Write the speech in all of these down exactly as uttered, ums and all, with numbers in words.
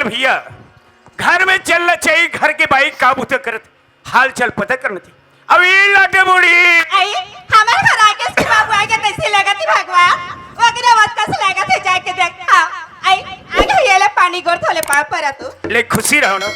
भैया, घर में चलना चाहिए, घर के बाई का बुता करत, हाल चाल पता करना चाहिए। अब ये लाटे बूढ़ी। आई, हमर घर राकेश के बाबू आगे कैसे लगत ही भगवान, ओकरे बात कैसे लगत है जाके देख। हाँ, आई, आगे ये ले पानी गोर थोले पाँव पर तू। ले खुशी रहो ना।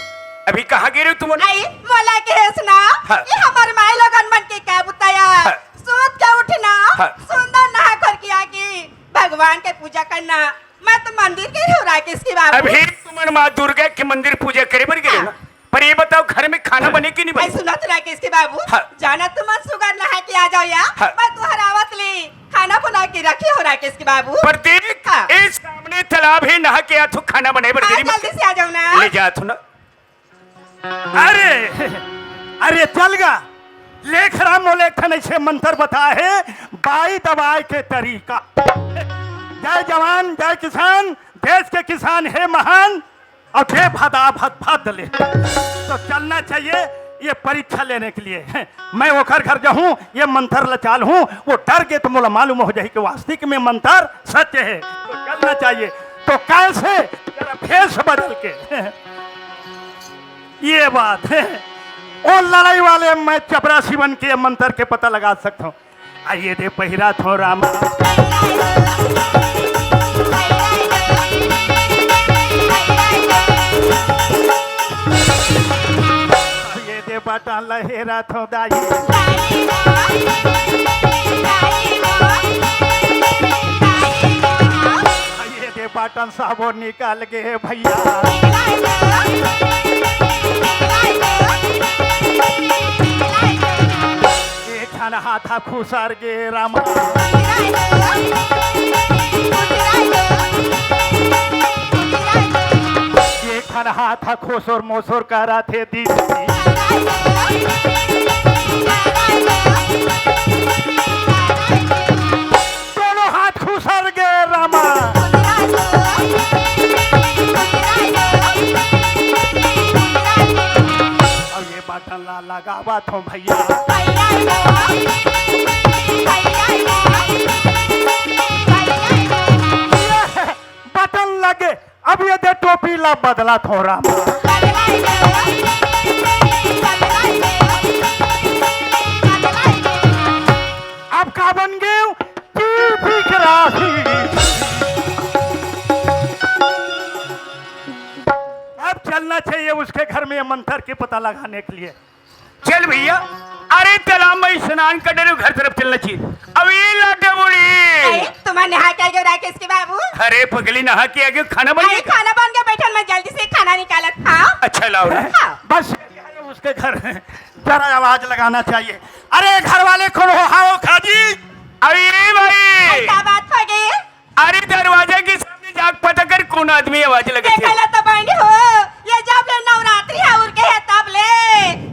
अभी कहाँ गिरे तुम? आई, मोला के हेस ना, हाँ। ये हमर माई लोगन मन के का बुताया। हाँ। सूत के उठना, हाँ। सुंदर नहा करके आके भगवान के पूजा करना। मैं तो मंदिर के हो राकेश के बाबू। अभी तुमन माँ दुर्गा के मंदिर पूजा करे बर गए हाँ। ना, पर ये बताओ घर में खाना बने कि नहीं आई बने? सुना तो राकेश के बाबू, हाँ। जाना तुमन सुगर नहा के आ जाओ या, हाँ। मैं तुहर आवत ले खाना बना के रखे हो राकेश के बाबू। पर देख, हाँ। इस सामने तालाब है, नहा के आ तो खाना बनाए बर हाँ, देरी मत जल्दी कर। से आ जाओ ना। ले जा तू ना। अरे, अरे चल गा, लेख राम मोले एक ठन ऐसे मंत्र बता है, बाई दवाई के तरीका। जय जवान, जय किसान, देश के किसान है महान, और जे भदा भद भद ले। तो चलना चाहिए ये परीक्षा लेने के लिए। मैं ओकर घर जाहूँ, ये मंत्र ल चालहूँ, वो डर गे तो मोला मालूम हो जाही कि वास्तविक में मंत्र सत्य है। तो चलना चाहिए। तो कैसे? जरा भेष बदल के। ये बात है। ओ लड़ाई वाले मैं चपरासी बन के मंत्र के पता लगा सकता हूँ। आइए दे पहिरा थो रामा। आइए दे बटन लहेरा थो दाई। आइए दे बटन साबो निकाल गे भैया। एक ठन हाथा खुसर गे रामा। एक ठन हाथा खुसुर मुसुर करत हे दीदी। दोनों हाथ खुसर गे रामा। अब ये बटन ला लगावत हो भैया। बटन लगे, अब ये दे टोपी ला बदलत हो रामा। अब का बन गे? टीवी के राशि। अब चलना चाहिए उसके घर में ये मंत्र के पता लगाने के लिए। चल भैया, अरे तालाब में स्नान कर डरे, घर तरफ चलना चाहिए। अब ये लाटे बूढ़ी। अरे, तुम्हार नहा के आगे राकेश के बाबू। अरे पगली, नहा के आगे खाना बन अरे, गया? खाना बन गया, बैठन मैं जल्दी से खाना निकालत। हाँ। अच्छा लाओ। हाँ। बस उसके घर जरा आवाज लगाना चाहिए। अरे घर वाले कौन हो? हाओ खाजी। अरे भाई। अरे, का बात हो गई? अरे दरवाजा के सामने जाके पता कर कौन आदमी आवाज लगत हे। देखला तो बहनी हो, ये जब ले नवरात्रि हा उर के हे तब ले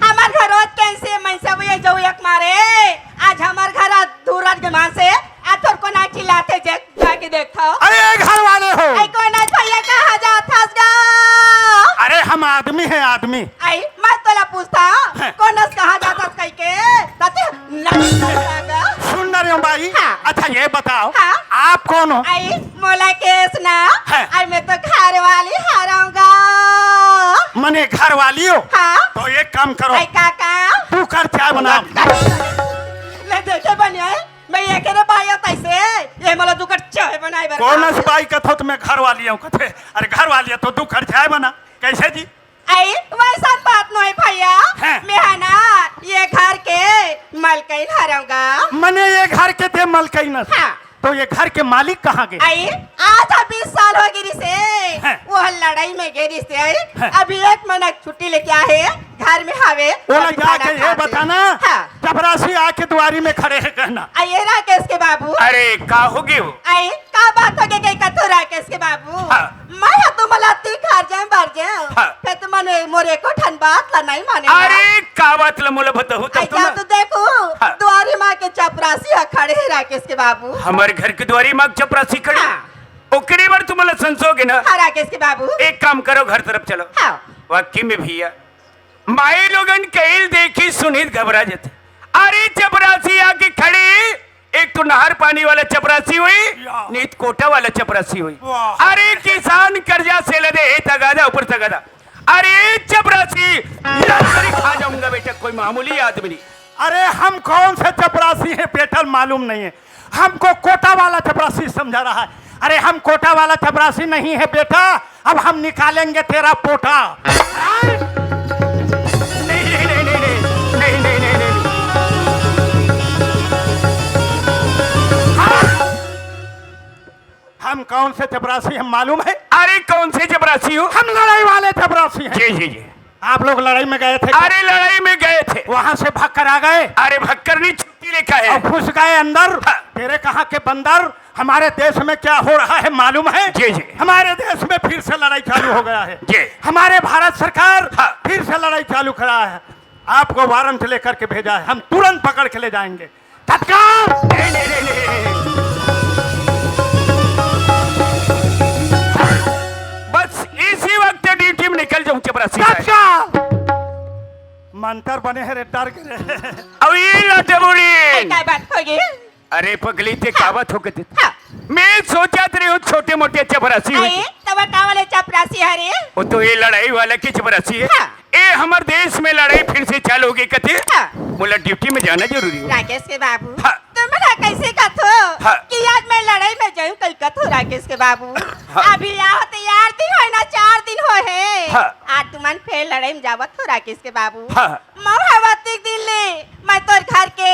हमर घर रोज कैसे मन सब ये जो एक मारे। आज हमर घर दूर के मां से आ तोर कोन चिल्लाथे जे जाके देखो। अरे घर वाले हो। ए कोन भैया कहाँ जात हस गा? अरे हम आदमी है आदमी। आई, मैं तोला पूछता, हैं। कोन अस कहाँ जात हस कहि के? ताते लड़ लड़ लगा। सुन ना रे बाई। हाँ। अच्छा ये बताओ, हाँ। आप कौन हो? आई, मोला केस ना। हैं। आई, मैं तो घर वाली हरंगा। मने घर वाली हो? हाँ। तो एक काम करो। आई, का काम? दू कर चाय बनाओ। ले देखे बनिया है, मैं ये करे बाई तैसे, ये मोला दू कर चाय बनाए बर कोन काम अस है। बाई कथो तो मैं घर वाली हूँ कथे। अरे घर वाली है तो दू कर चाय बना। कैसे जी? आई, वैसन बात नोहे भैया। हैं। मैं है ना, ये घर के मलकिन हरंगा। मने ये घर के ते मलकिन हस। हाँ। तो ये घर के मालिक कहाँ गे? आई, आज बीस साल हो गे रिसे। हैं। वो लड़ाई में गे रिसे आई। हैं। अभी एक महीना छुट्टी लेके आए, घर में हावे। ओला अभी खाना जाके ये खाते। बताना, हाँ। चपरासी आके दुआरी में खड़े हैं कहना। आ, ये राकेश के बाबू। अरे, का हो गयो? आई, का बात हो गई कथो राकेश के बाबू? हाँ। मैं हा तुमला अति घर जाए, बर जाए। हाँ। फिर तुमन मोर एको ठन बात ला नहीं माने ना। अरे, का बात ला मोला बताहू तब आई, तुम। जा तो देखो, हाँ। दुआरी माँ के चपरासी हा खड़े है राकेश के बाबू। हमर घर के दुआरी माँ के चपरासी खड़े? हाँ। ओकरे बर तुमला संसोगे ना? हाँ, राकेश के बाबू। एक काम करो, घर तरफ चलो। हाँ। वाकई में भैया, माई लोगन कइल देखी सुनी घबरा जथे। अरे चपरासी आके खड़ी, एक तो नहर पानी वाला चपरासी होही, या। नहीं तो कोटा वाला चपरासी होही। वाह। अरे किसान कर्जा से लदे हे तगादा ऊपर तगादा। अरे चपरासी, लकड़ी खा जाऊंगा बेटा, कोई मामूली आदमी नहीं। अरे हम कौन से चपरासी हैं बेटा, मालूम नहीं है। हमको कोटा वाला चपरासी समझा रहा है। अरे हम कोटा वाला चपरासी नहीं है बेटा, अब हम निकालेंगे तेरा पोटा। नहीं, नहीं, नहीं, नहीं, नहीं। हाँ। हम कौन से चपरासी, हम मालूम है? अरे कौन से चपरासी हो? हम लड़ाई वाले चपरासी हैं। जी, जी, जी। आप लोग लड़ाई में गए थे? अरे लड़ाई में गए थे। वहां से भाग कर आ गए? अरे भक्कर नहीं, छुट्टी लेकर आए। अब घुस गए अंदर। हाँ। तेरे कहाँ के बंदर, हमारे देश में क्या हो रहा है मालूम है? जी, जी। हमारे देश में फिर से लड़ाई चालू हो गया है। जी। हमारे भारत सरकार हाँ। फिर से लड़ाई चालू करा है। आपको वारंट लेकर के भेजा है, हम तुरंत पकड़ के ले जाएंगे। तत्काल। नहीं, नहीं, नहीं, नहीं। बस इसी वक्त ड्यूटी में निकल जाऊं चपरासी साहब। तत्काल। मंतर बने हैं रे, डर गए रे। अब ये लटबुड़ी। ए, का बात होगे? अरे पगली, ते का बात होगे ते? हाँ। मैं सोचत रही हूँ छोटे मोटे चपरासी होही। अरे, तब का वाले चपरासी हरे? वो तो ये लड़ाई वाला की चपरासी है। हाँ। ए, हमर देश में लड़ाई फिर से चालू होगे कथे। हाँ। मोला ड्यूटी में जाना जरूरी हो। राकेश के बाबू, हाँ। तुमन ह कैसे कथो हाँ। कि आज मैं लड़ाई में जाऊं कल कथो राकेश के बाबू? हाँ। अभी आओ तो यार दिन होए ना, चार दिन होए हे। हाँ। आज तुमन फेर लड़ाई में जावत हो राकेश के बाबू। हाँ। मऊ हवतिक दिन ले मैं तोर घर के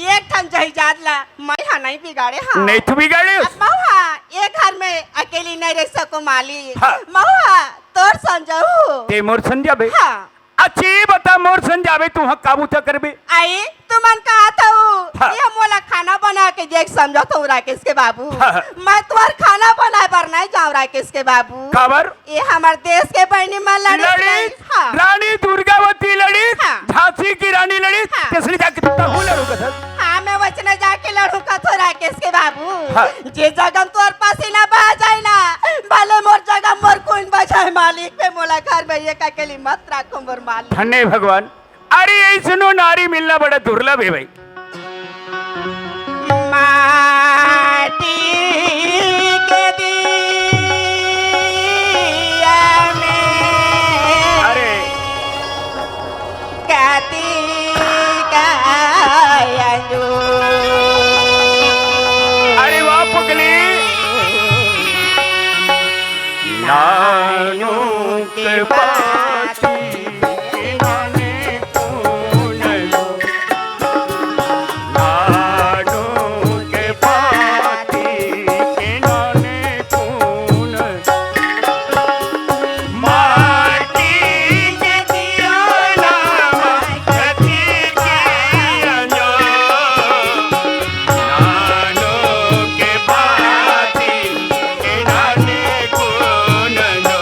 एक ठन जहिजाद ला मैं हा नहीं बिगाड़े हा। नहीं तो बिगाड़े। अब मऊ हा ये घर में अकेली नहीं रह सको मालिक। हाँ। मऊ हा तोर संजऊ। ते मोर संजा बे। हाँ। अच्छा, ये बता, मोर संग जाबे, तुंहा का बूता करबे? आई, तुमन कहत हऊ, हाँ। ये मोला खाना बना के देख समझत हऊ, राकेश के बाबू। हाँ। मैं तुम्हार खाना बनाए बर नहीं जाऊँ, राकेश के बाबू। काबर? ये हमर देश के बहनी मन लड़ी लड़ी, नहीं। हाँ। रानी दुर्गावती लड़ी, हाँ। झांसी की रानी लड़ी, हाँ। तेसने जाके तहूँ लड़ू कथस। हाँ, मैं वचने जाके लड़ू कथो, राकेश के बाबू। हाँ। जे जगह तोर पसीना बह जाए ना, भले मोर जगह मोर खून बह जाए, मालिक पे मोला घर में ये अकेली मत राखो मोर मालिक। धन्य भगवान। अरे, ऐसनो नारी मिलना बड़ा दुर्लभ है भाई। माटी के दिया में अरे। काती का अंजू। अरे वाह पगली। नानू के पाती के नाने कौन लो? नानू के पाती के नाने कौन माटी के दियाना, माटी के दियाना, नानो के बाती के नाने कोन नो,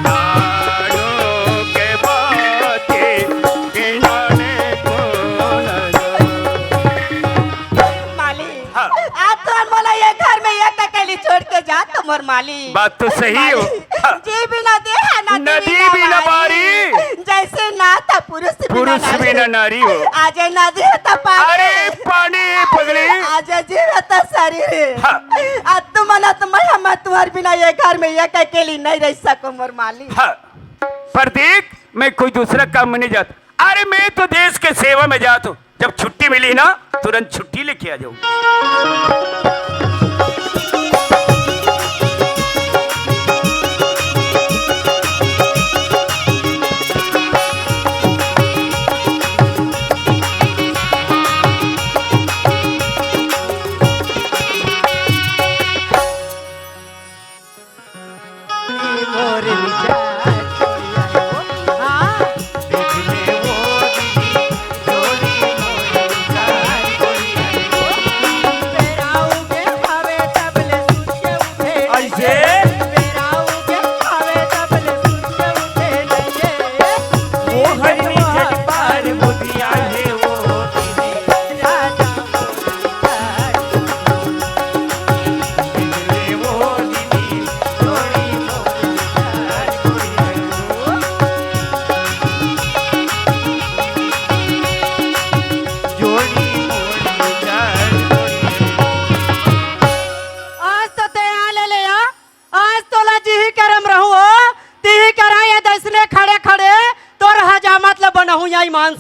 नानो के बाती के नाने कोन नो। मालिक, हाँ। आप तो मोला ये घर में एक अकेली छोड़ के जात हो मोर मालिक। बात तो सही हो। मालिक, हाँ। जी बिना देहा, नदी नदी बिना बिना बारी। बारी। जैसे ना था पुरुष बिना पुरुष नारी। बिना नारी हो। आज नदी है तो पानी। अरे पानी पगली। आज जीव है तो शरीर। हाँ। आज तुम ना तो मैं, हम तुम्हारे बिना ये घर में एक अकेली नहीं रह सको मोर मालिक। हाँ। पर देख, मैं कोई दूसरा काम में नहीं जाता। अरे मैं तो देश के सेवा में जाता हूँ। जब छुट्टी मिली ना, तुरंत छुट्टी लेके आ जाओ।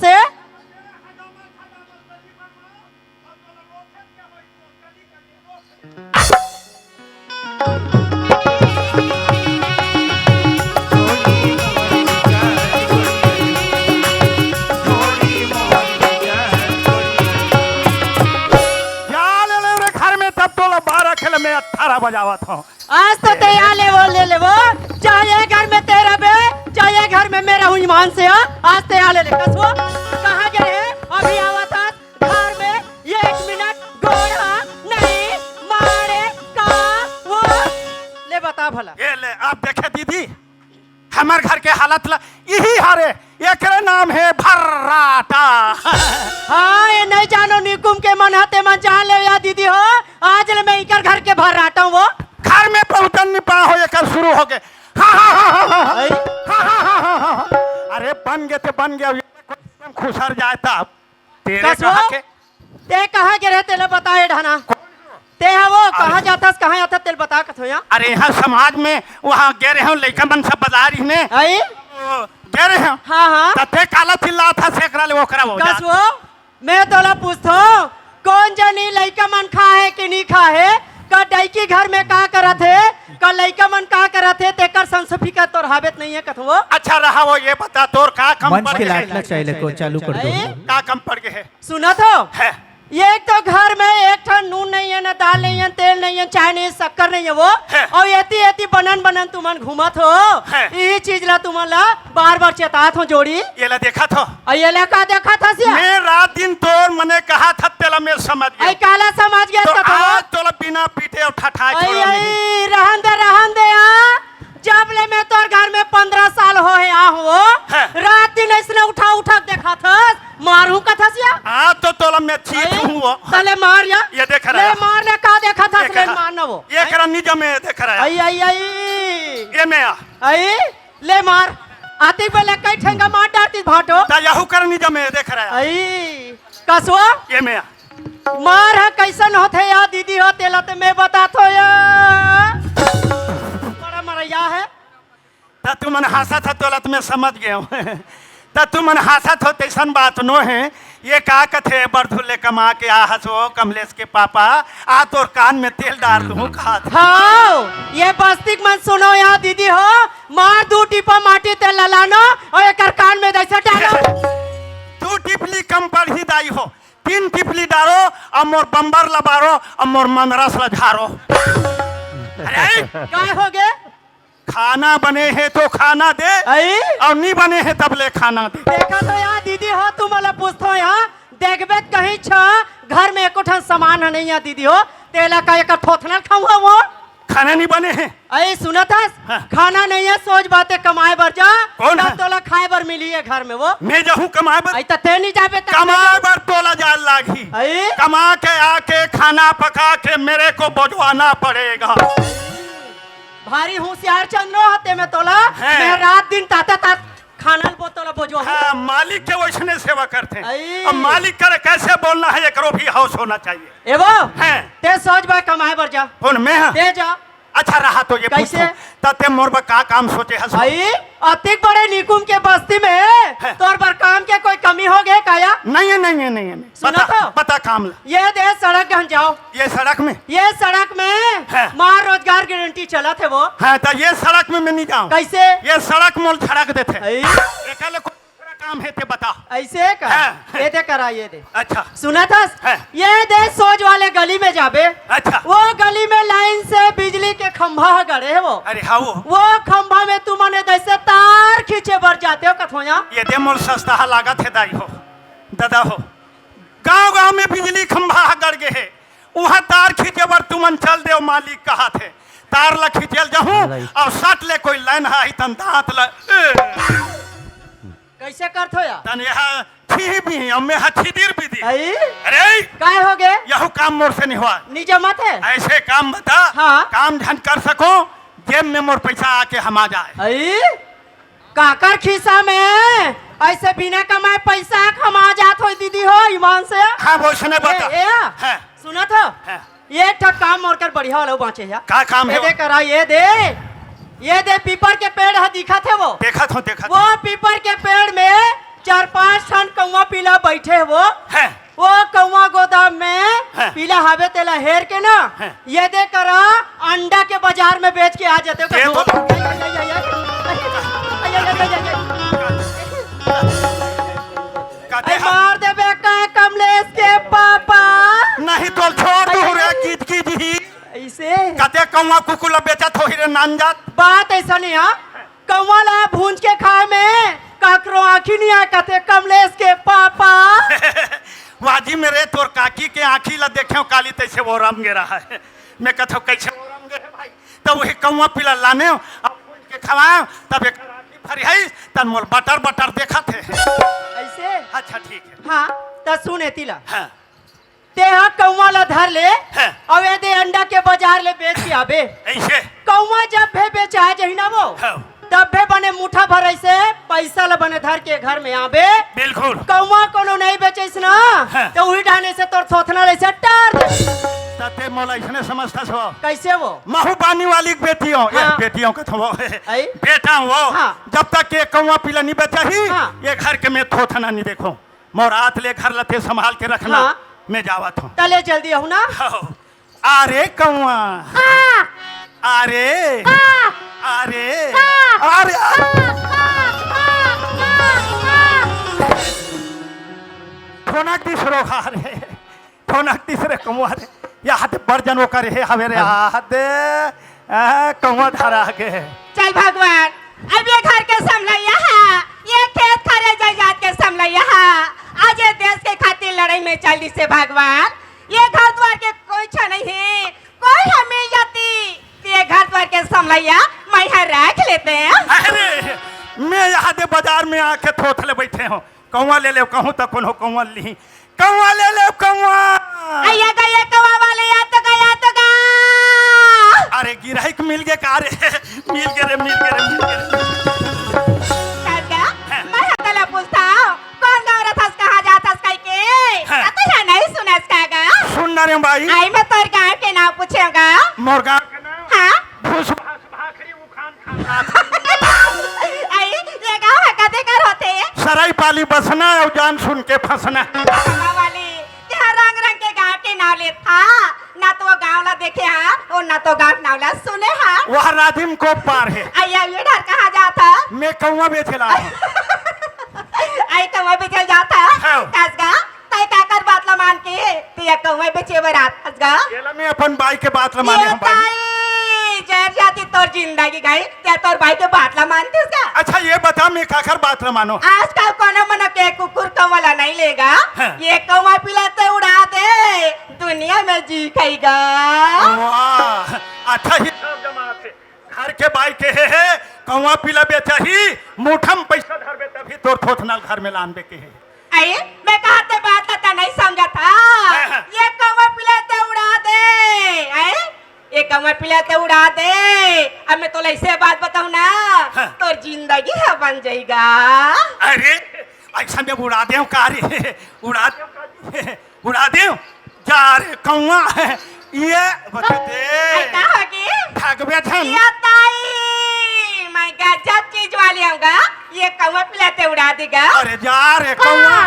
से। जा ले ले रे घर में, तब तो बारह खेल में अठारह बजावत हूँ। आज तो ते आ ले वो, ले ले वो, चाहे ये घर में ते रहे, चाहे ये घर में मैं रहूं, ईमान से, हाँ। आज ते आ ले ले, कस वो, कहाँ गए रहे? अभी आवत हस घर में, एक मिनट गोड़ा नहीं मारे का वो, ले बता भला। ये ले, आप देखे दीदी, हमर घर के हालत ला, यही हरे, एकरे नाम है भर्राटा। हाँ, ये नहीं जानो निकुम के मन हते मन जान ले या दीदी हो, आज ले मैं इकर घर के भर्राटा हूँ वो। घर में पहुंचन नहीं पा हो, एकर शुरू हो गए। हाँ, हाँ, हाँ, हाँ, हाँ। अरे बन गए ते बन गए, अब ये एकदम खुसर जाए तब। तेरे कस वो? कहाँ के? ते कहाँ के रहे, तेला बताए ढाना। ते हा वो, कहाँ जाथस, कहाँ आथस, तेला बता कथो यहाँ। अरे यहाँ समाज में, वहाँ गे रहे हो, लइका मन सब बजा रही ने। आई? वो गे रहे हो। हाँ, हाँ। त ते काला चिल्लाथस, एकरा ले ओकरा हो कस जात। वो? मैं तोला पूछथो, कौन जनी लइका मन खा है कि नहीं खा है? का डैकी घर में का करत है? का लइका मन का करत है? तेकर संस फिकर तोर हाबेत नहीं है कथो वो? अच्छा रहा वो, ये बता तोर का कम मंच पड़ के गए? लाट नचाए ले को चालू कर दो। अरे? का कम पड़ गए है? सुनत हो? है। एक तो घर में एक ठन नून नहीं है, ना दाल नहीं है, तेल नहीं है, चाय नहीं है, शक्कर नहीं है वो। है। और एती एती बनन बनन तुमन घूमत हो। है। यही चीज ला तुमन ला बार बार चेतात हो जोड़ी। ये ला देखा था। और ये ला का देखा था सिया? मैं रात दिन तोर मने कहा था, तेला मैं समझ गया। आई काला समझ गया तो तो? आज तोला बिना पीटे और ठठाए आई, छोड़ो नहीं। आई, रहन दे, रहन दे, आ। जब ले मैं तोर घर में पंद्रह साल हो है आ हो, हैं। रात दिन ऐसने उठा उठा के देखा थस, मारू कथस या? हाँ, तो तोला मैं चीज आई, हूँ वो। तले मार या। ये देख रहा ले है। मार ले, का देखा थस, ये ले करा, मार ना वो। ये करा निजा में देख रहा है। आई, आई, आई। ये मैं आ। आई, ले मार। आती बेले कई ठेंगा मार डारती भाटो। ता यहू कर निजा में देख रहा है। आई, कसवा। ये मैं आ। मार ह कैसन होथे या दीदी हो, तेला ते मैं बताथो या। बड़ा मरैया है। त तुमन हांसत हो तोला त मैं समझ गए हूँ। त तुमन हांसत हो तैसन बात नो है। ये का कथे बरधुल्ले कमा के आ हसो कमलेश के पापा, आ तोर कान में तेल डार दूँ कहा था। हाँ, ये बस्ती के मन सुनो या दीदी हो, मार दू टीपा माटी तेल ललानो और एकर कान में जैसे डालो। दू टिपली कम पड़ही दाई हो। तीन टिपली डारो, अब मोर बम्बर लबारो, अब मोर मंदरस ल झारो। अरे, काय हो गे? खाना बने हे तो खाना दे, आई? और नी बने हे तब ले खाना दे। देखा तो यार दीदी हो, तुम वाला पूछतो यहाँ, देखबे त कहीं छ, घर में एको ठन सामान ह नहीं है दीदी हो, तेला का एक थोथना खाऊंगा वो। खाना नहीं बने हैं। अरे सुनत हस? हाँ। खाना नहीं है, सोच बाते कमाए बर जा। कौन तब है? तोला खाए बर मिली है घर में वो। मैं जाहूँ कमाए बर? अरे त ते नहीं जाबे त कमाए बर तोला जाए लागही। अरे? कमा के आके खाना पका के मेरे को बजवाना पड़ेगा। भारी होशियार चंद्रो हते में तोला। हैं। मैं रात दिन ताते तात खाना ल बोतल बोझो हूँ। हाँ, मालिक के वैसने सेवा करथे। आई। अब मालिक करे कैसे बोलना है, एकरो भी होश होना चाहिए। ए वो, हैं। ते सोच बा कमाए बर जा। कौन, मैं? ते जा। अच्छा रहा तो ये कैसे? पूछो, त ते मोर बर का काम सोचे हस? आई, अतिक बड़े निकुम के बस्ती में हैं। तोर बर काम के कोई कमी हो गए काया? नहीं है, नहीं है, नहीं है, नहीं। सुनो बता, तो। बता काम ला। ये दे सड़क गहन जाओ। ये सड़क में? ये सड़क में हाँ। माँ रोजगार गारंटी चलत हे वो। हाँ, त ये सड़क में मैं नहीं जाऊँ। कैसे? ये सड़क मोल झड़क देथे। आई। एकर ले कोई दूसरा काम हे ते बता। ऐसे का? हाँ। ये दे करा, ये दे। अच्छा। सुनत हस? हाँ। ये दे सोज वाले गली में जाबे। अच्छा। वो गली में लाइन से बिजली के खंभा ह गड़े हे वो। अरे हाँ वो। वो खंभा में तुमन ए जैसे तार खींचे बर जाते हो कथोया। ये दे मोल सस्ता ह लागत हे दाई हो, दादा हो। गांव गांव में बिजली खंभा ह गड़ गे हे, उहाँ तार खींचे बर तुमन चल देव, मालिक कहाथे। तार ला खींचे ल जाहूं अउ सट ले कोई लाइन ह आही तन दांत ला, ए। कैसे करथो या? तन यहाँ छी भी, अउ मैं ह छिदिर भी दी। आई? अरे! काय हो गे? यहू काम मोर से नहीं हुआ। नहीं जमत हे? ऐसे काम बता, हाँ। काम झन कर सको, जेब में मोर पैसा आके हमा जाए। आई? काकर खीसा में ऐसे बिना कमाए पैसा कमा जात होई दीदी हो, ईमान से? हाँ, वैसने बता। ए, ए, हाँ। सुनत हो? हाँ। ये ठक काम मोर कर बढ़िया वाला बाँचे हे। का काम हे ये वो? दे करा, ये दे, ये दे पीपर के पेड़ ह दिखत हे वो। देखत हो, देखत हो। वो पीपर के पेड़ में चार पांच ठन कौवा पीला बैठे हे वो। हैं। वो कौवा गोदाम में हैं। पीला हवे तेला हेर के ना, हैं। ये दे करा अंडा के बाजार में बेच के आ जाते हो। ये तो अरे, मार देबे का कमलेश के पापा। नहीं तो छोड़ दू रे, अरे। कीच कीच ही। ऐसे? कते कौवा कुकुर ला बेचत होही रे नानजात? बात ऐसा नहीं है। कौवा ला भूंज के खाए में काकरो आँखी नहीं आए, कते कमलेश के पापा। वाजी मेरे तोर काकी के आँखी ला देखे काली तैसे वो रम गे रहा है। मैं कथो कैसे वो रम गे है भाई? तब वही कौवा पीला लाने अब भूंज के खवाए, तब एक आँखी फरी है, तन मोल बटर बटर देखा थे। ऐसे? अच्छा ठीक है। हाँ, त सुन एती ला। हाँ। तेहा कौवा ला धर ले, हैं। अउ एदे अंडा के बाजार ले बेच के आबे। ऐसे? कौवा जब भी बेचा जही ना वो, हाँ। तब भी बने मुठा भर ऐसे पैसा ला बने धर के घर में आबे। बिल्कुल। कौवा कोनो नहीं बेचैस ना, हैं। तो वही ढाने से तोर थोथना ले से टार दे। तते मोला इसने समझता सो। कैसे वो? महू पानी वाली के बेटी हो, ये हाँ। बेटी हो कथो वो। आई? बेटा हो। हाँ। जब तक ये कौवा पीला नहीं बेचा ही, हाँ। ये घर के मैं थोथना नहीं देखो। मोर हाथ ले घर लते संभाल के रखना। हाँ। मैं जावत हूँ। तले जल्दी आहू ना। हो। अरे कौवा। अरे। अरे। अरे। ठोनक दिस रो खा रे। ठोनक दिस रे कौवा रे। याद बड़ जन वो करे हे हवे रे। हाँ। याद। आ, कौवा धरा के। चल भगवान, अब ये घर के समलैया हा, ये खेत खार जायदाद के समलैया हा, आज ये देश के खातिर लड़ाई में चल दिस हे भगवान। ये घर द्वार के कोई छ नहीं हे, कोई हमें यति, ये घर द्वार के समलैया मैं हा रख लेते हैं। अरे, मैं यहाँ दे बाजार में आके थोथले बैठे हूँ, कौवा ले ले कहूँ तो कोनो कौवा ली। कौवा ले ले, कौवा। अइया गा, ये कौवा वाले, या तो गा, या तो गा। अरे, गिराइक मिल गे का रे? मिल गे रे, मिल गे रे, मिल गे रे। सरगा, हैं। मैं हा तला पूछता हूँ, कौन गाँव रथस, कहाँ जाथस कहि के? हैं। आ तो यहाँ नहीं सुनस का गा? सुन ना रे भाई। आई मैं तोर गाँव के नाम पूछेगा। मोर गाँव के नाम? हाँ। भूस भास भाखरी उखान खान। आई, ये गाँव हा कते कर होथे? सराय पाली बसना अउ जान सुन के फंसना। हमा वाली, तेहा रंग रंग के गाँव के नाव लेत हा, ना तो वो गाँव ला देखे हा, अउ ना तो गाँव के नाव ला सुने हा। वह राजिम को पार हे। आई, अब ये डहर कहाँ जात हा? मैं कौवा बेचे ला हूँ। आई, कौवा बेचे जात हा? हाँ। कस गा? तैं काकर बात ला मान के, तैं कौवा बेचे बर आथस गा? एला मैं अपन बाई के बात ला माने हूँ बाई। ताई, जर जाती तोर जिंदगी गई, तैं तोर बाई के बात ला मानथस गा? अच्छा, ये बता, मैं काकर बात ला मानो? आजकल कोनो मनो के कुकुर कौवा ला नहीं लेगा। हाँ। ये कौवा पीला तैं उड़ा दे, दुनिया में जी खाएगा। वाह, अच्छा ही सब जमात हे। घर के बाई के हे, हे, कौवा पीला बेचा ही, मुठम पैसा धरबे तभी तोर थोथना ल घर में लानबे के हे। अरे, मैं कहा ते बात ला तैं नहीं समझा था। हाँ, हाँ। ये कौवा पीला तैं उड़ा दे, हैं? ये कौवा पीला तैं उड़ा दे। अब मैं तोला ऐसे बात बताऊं ना, हाँ। तोर जिंदगी हा बन जाएगा। अरे, ऐसा मैं उड़ा देव का रे? उड़ा देव का रे? उड़ा देव? जा रे कौवा, ये बता दे। आई का होगे? ठगबे झन। या ताई, मैं गजब चीज वाली हूँ गा। ये कौवा पीला तैं उड़ा देगा। अरे जा रे कौवा।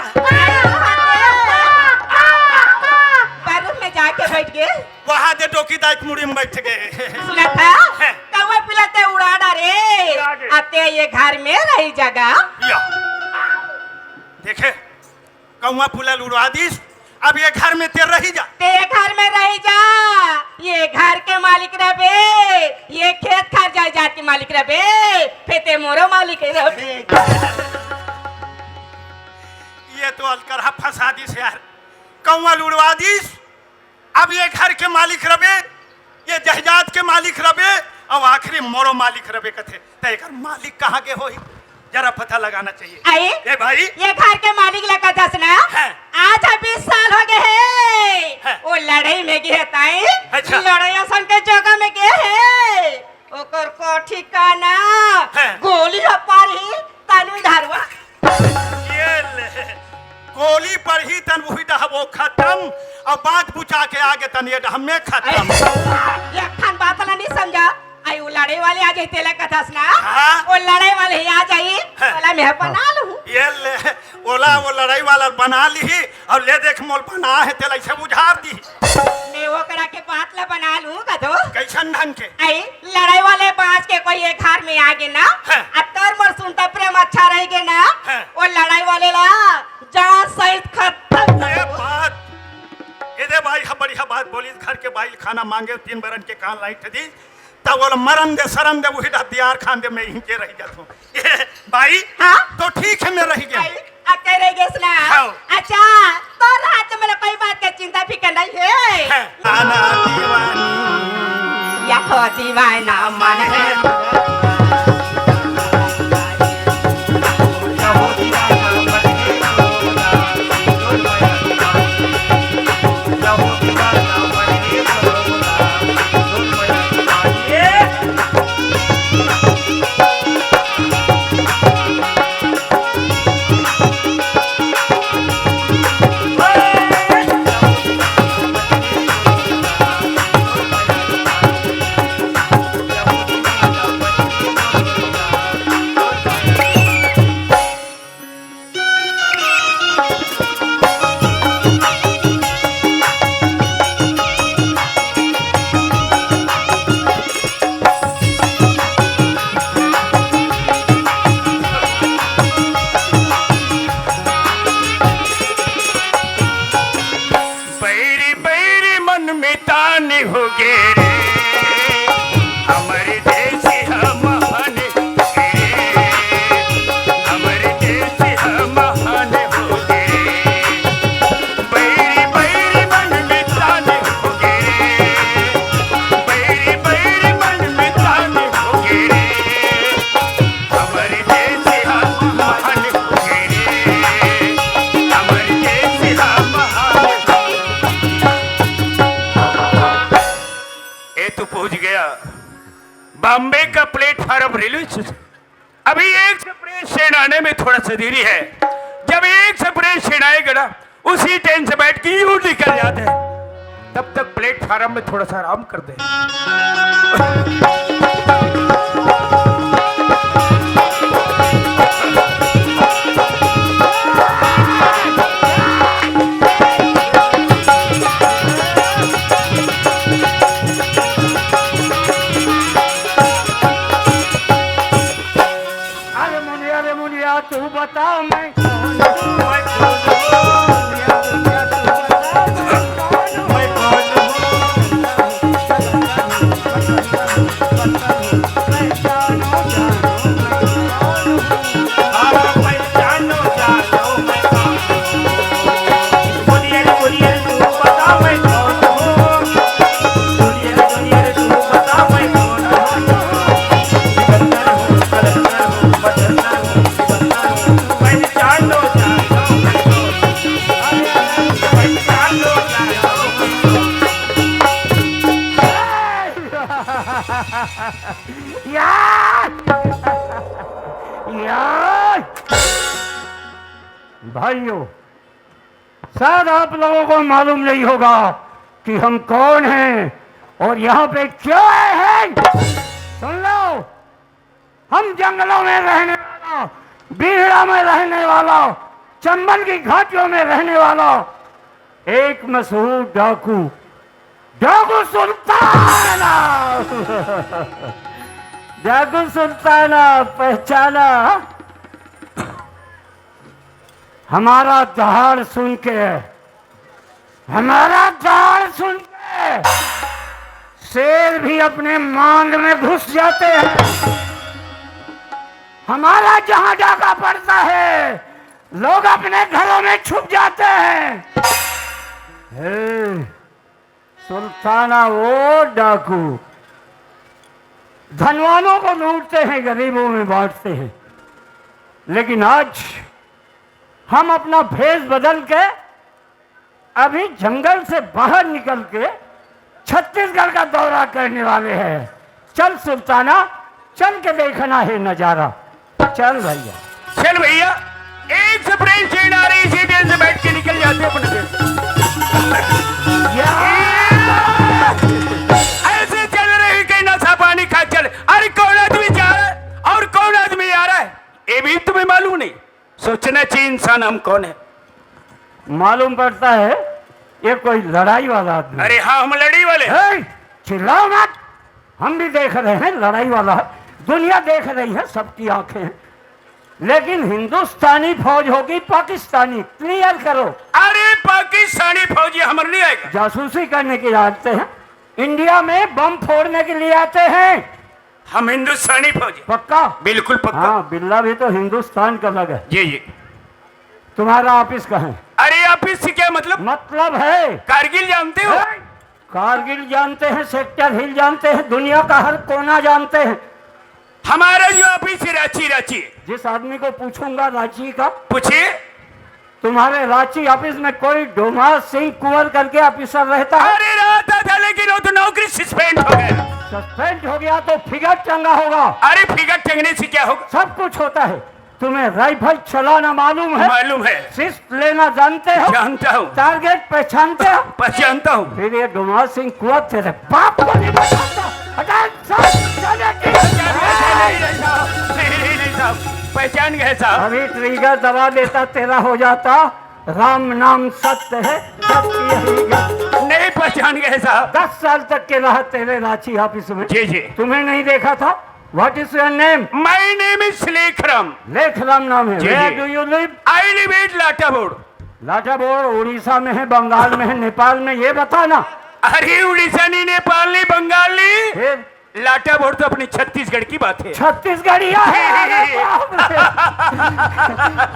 बाथरूम में जाके बैठ गे। वहाँ दे डोकी दाई के मुड़ी में बैठ गे। सुना था? हैं। कौवा पीला तैं उड़ा डारे। उड़ा दे। अब तैं ये घर में रही जगह। या। देखे, कौवा पीला ल उड़वा दिस, अब ये घर में तैं रही जा। तैं घर में रही जा, ये घर के मालिक रबे, ये खेत खार जायदाद के मालिक रबे, फेर तैं मोरो मालिक रबे। ये तो अलकरहा फंसा दिस यार, कौवा ल उड़वा दिस, अब ये घर के मालिक रबे, ये जायदाद के मालिक रबे, अउ आखिरी मोरो मालिक रबे कथे। त एकर मालिक कहाँ गे होही? जरा पता लगाना चाहिए। अरे, ए भाई। ये घर के मालिक ला कथस ना? हैं। आज हा बीस साल हो गे हे। हैं। वो लड़ाई में गे हे ताई। अच्छा। लड़ाई असन के जगह में गे हे। ओकर को ठिकाना। हैं। गोली हा पारही, तनु धरवा। ये ले। गोली पड़ही तन वही डहबो खत्म, अउ बात बुचा के आगे तन ये डहमे खत्म। अरे, एक ठन बात ला नहीं समझा। आई, वो लड़े वाले आ जाई, तेला कथस ना? हाँ। वो लड़े वाले ही आ जाई, हाँ। वाला मैं बना लूँ। ये ले, ओला वो लड़ई वाला बना लिही अउ ले देख मोल बना हे तेला अइसे बुझार दिही। मैं ओकरा के बात ला बना लूं कदो। कइसन ढंग के? अई लड़ई वाले बांच के कोई एक घर में आ गे ना, हाँ। अब तोर मोर सुनता प्रेम अच्छा रह गे ना, हाँ। वो लड़ई वाले ला जान सहित खत्म कर ये दो। बात, ये दे बाई, हा बढ़िया बात बोलिस, घर के बाई खाना मांगे, तीन बरन के कान लाइट दी, तब बोला, "मरन दे, सरन दे, वही डहर दियार खान दे, मैं इहीं के रह जात हूँ।" ये बाई, हाँ? तो ठीक है, मैं रह गया। आई, अब कह रह गया सुना। हाँ। अच्छा, तो रात में मेरा कोई बात का चिंता फिकर नहीं है। हाँ। आना दीवानी। या हो दीवाना मन है। बैरी बैरी मन मितान होगे रे, हमर देश ह महान होगे रे, हमर देश ह महान होगे रे। बैरी बैरी मन मितान होगे रे, बैरी बैरी मन मितान होगे रे। हमर देश ह महान होगे रे, हमर देश ह महान। ए तो पहुंच गया बॉम्बे का प्लेटफॉर्म रेलवे स्टेशन। अभी एक एक्सप्रेस ट्रेन आने में थोड़ा सा देरी है। जब एक एक्सप्रेस ट्रेन आएगा ना, उसी ट्रेन से बैठ के यूं निकल जाते हैं। तब तक प्लेटफॉर्म में थोड़ा सा आराम कर दे। अरे मुनिया रे मुनिया, तू बता मैं कौन हूँ? मैं कौन हूँ? मुनिया, मुनिया, तू बता मैं कौन हूँ? मैं कौन हूँ? पहचानो, जानो, मैं कौन हूँ? हाँ, पहचानो, जानो, मैं कौन हूँ? बोलिए रे, बोलिए रे, तू बता मैं कौन हूँ? बोलिए रे, बोलिए रे, तू बता मैं कौन हूँ? सिकंदर हूँ, कलंदर हूँ, बजंदर हूँ, सिकंदर हूँ, पहचान लो जानो, पहचान लो जानो। यार! यार! भाइयों, शायद आप लोगों को मालूम नहीं होगा कि हम कौन हैं और यहाँ पे क्यों आए हैं। सुन लो, हम जंगलों में रहने वाला, बीहड़ा में रहने वाला, चंबल की घाटियों में रहने वाला एक मशहूर डाकू, डाकू सुल्ताना, डाकू सुल्ताना, पहचाना? हमारा दहाड़ सुन के, हमारा दहाड़ सुन के शेर भी अपने मांग में घुस जाते हैं। हमारा जहां डाका पड़ता है, लोग अपने घरों में छुप जाते हैं। हे, सुल्ताना वो डाकू धनवानों को लूटते हैं, गरीबों में बांटते हैं, लेकिन आज हम अपना भेष बदल के अभी जंगल से बाहर निकल के छत्तीसगढ़ का दौरा करने वाले हैं। चल सुल्ताना, चल के देखना है नजारा। चल भैया। चल भैया, एक एक्सप्रेस ट्रेन आ रही, इसी ट्रेन से बैठ के निकल जाते अपने देश। ऐसे चल रही कि नशा पानी खा चल। अरे कौन आदमी जा रहा है और कौन आदमी आ रहा है, ये भी तुम्हें मालूम नहीं। सोचने नाम कौन है? मालूम पड़ता है ये कोई लड़ाई वाला आदमी। अरे हाँ, हम लड़ी वाले हैं। ए, चिल्लाओ मत, हम भी देख रहे हैं लड़ाई वाला है, दुनिया देख रही है, सबकी आंखें हैं, लेकिन हिंदुस्तानी फौज होगी पाकिस्तानी, क्लियर करो। अरे पाकिस्तानी फौजी हमर नहीं आएगा। जासूसी करने के लिए आते हैं, इंडिया में बम फोड़ने के लिए आते हैं। हम हिंदुस्तानी फौजी। पक्का? बिल्कुल पक्का। हाँ, बिल्ला भी तो हिंदुस्तान का लगा है। जी जी। तुम्हारा ऑफिस कहाँ है? अरे ऑफिस से क्या मतलब? मतलब है। कारगिल जानते हो? हैं? कारगिल जानते हैं, सेक्टर हिल जानते हैं, दुनिया का हर कोना जानते हैं। हमारा जो ऑफिस है रांची, रांची। जिस आदमी को पूछूंगा रांची का, पूछिए। तुम्हारे रांची ऑफिस में कोई डोमा सिंह कुंवर करके ऑफिसर रहता है? अरे रहता था, लेकिन वो तो नौकरी सस्पेंड हो गया। सस्पेंड हो गया तो फिगर टंगा होगा। अरे फिगर टंगने से क्या होगा? सब कुछ होता है। तुम्हें राइफल चलाना मालूम है? मालूम है। शिस्त लेना जानते हो? जानता हूँ। टारगेट पहचानते हो? पहचानता हूँ। फिर ये डोमा सिंह कुंवर तेरे बाप को नहीं पहचानता। हटा, सब चले की। नहीं, नहीं, नहीं, साहब। नहीं, नहीं, नहीं, साहब। पहचान गए साहब। अभी ट्रिगर दबा देता, तेरा हो जाता। राम नाम सत्य है, सत्य यही ज्ञान। नहीं, पहचान गए साहब। दस साल तक के रहा तेरे रांची ऑफिस में। जी जी। तुम्हें नहीं देखा था? What is your name? My name is Lekhram. Lekhram नाम है। जी, Where ji. Do you live? I live at Latabod. Latabod Orissa में है, बंगाल में है, नेपाल में, ये बताना। अरे उड़ीसा नहीं, नेपाल नहीं, बंगाल नहीं। फिर? लाटाबोड़ तो अपनी छत्तीसगढ़ की बात है। छत्तीसगढ़िया है, अरे बाप रे।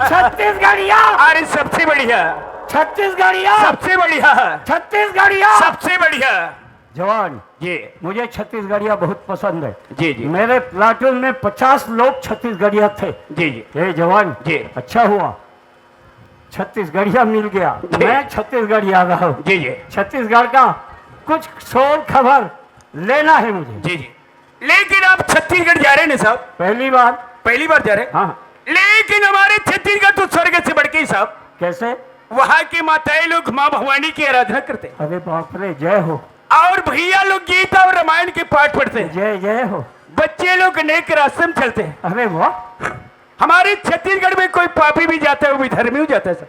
छत्तीसगढ़िया। अरे सबसे बढ़िया। छत्तीसगढ़िया। सबसे बढ़िया। छत्तीसगढ़िया। सबसे बढ़िया। जवान, जी। मुझे छत्तीसगढ़िया बहुत पसंद है। जी, जी। मेरे प्लाटून में पचास लोग छत्तीसगढ़िया थे। जी, जी। ए जवान, जी। अच्छा हुआ छत्तीसगढ़िया मिल गया, जी। मैं छत्तीसगढ़िया रहा हूँ। जी, जी। छत्तीसगढ़ का कुछ शोर खबर लेना है मुझे। जी, जी। लेकिन आप छत्तीसगढ़ जा रहे हैं ना साहब? पहली बार। पहली बार जा रहे हैं? हाँ। लेकिन हमारे छत्तीसगढ़ तो स्वर्ग से बढ़ के ही साहब। कैसे? वहाँ के माताएं लोग माँ भवानी की आराधना करते हैं। अरे बाप रे, जय हो। और भैया लोग गीता और रामायण के पाठ पढ़ते हैं। जय जय हो। बच्चे लोग नेक रास्ते में चलते हैं। अरे वाह। हमारे छत्तीसगढ़ में कोई पापी भी जाता है, वो भी धर्मी हो जाता है सर।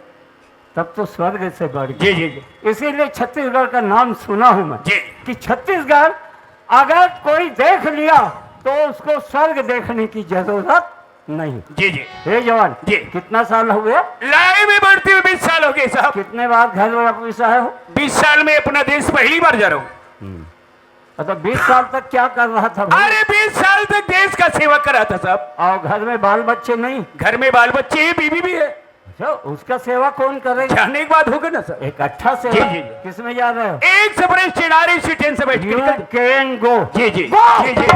तब तो स्वर्ग से बढ़ गया। जी, जी, जी। इसीलिए छत्तीसगढ़ का नाम सुना हूं मैं जी। कि छत्तीसगढ़ अगर कोई देख लिया तो उसको स्वर्ग देखने की जरूरत नहीं। जी, जी। हे जवान, जी। कितना साल हो गया? लाइन में बढ़ते हुए बीस साल हो गए साहब। कितने बार घर वापस आए हो? बीस साल में अपना देश पहली बार जा रहा हूँ। हम्म। अच्छा, बीस साल तक क्या कर रहा था भाई? अरे बीस साल तक देश का सेवा कर रहा था साहब। और घर में बाल बच्चे नहीं? घर में बाल बच्चे हैं, बीवी भी है। अच्छा, उसका सेवा कौन करेगा? जाने के बाद होगा ना सर। इकट्ठा सेवा। जी, जी, जी। किस में जा रहे हो? एक सप्रेस चेनारी सी ट्रेन से बैठ के You निकल can go। Ji, ji. Go। जी, जी।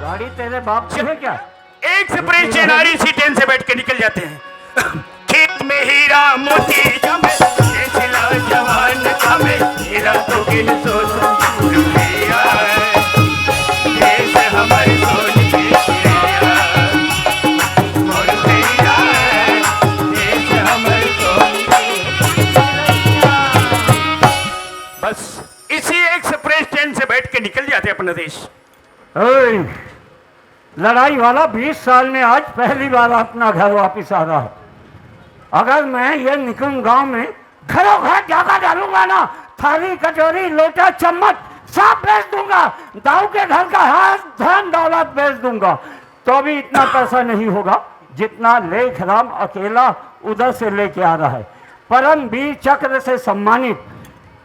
गाड़ी तेरे बाप की है क्या? एक सप्रेस चेनारी सी ट्रेन से बैठ के निकल जाते हैं। खेत में हीरा मोती जमे, देश ला जवान कमे, हीरा तो गिन सोच दुनिया है। देश हमारी सोच की चिड़िया, मोर पिया है, देश हमारी सोच की चिड़िया। बस इसी एक सप्रेस ट्रेन से बैठ के निकल जाते अपना देश। ओए, लड़ाई वाला बीस साल में आज पहली बार अपना घर वापस आ रहा है। अगर मैं ये निकुंज गांव में घरों घर जाकर डालूंगा ना, थाली, कटोरी, लोटा, चम्मच सब बेच दूंगा, दाऊ के घर का हर धन दौलत बेच दूंगा, तो भी इतना पैसा नहीं होगा जितना लेखराम अकेला उधर से लेके आ रहा है। परमवीर चक्र से सम्मानित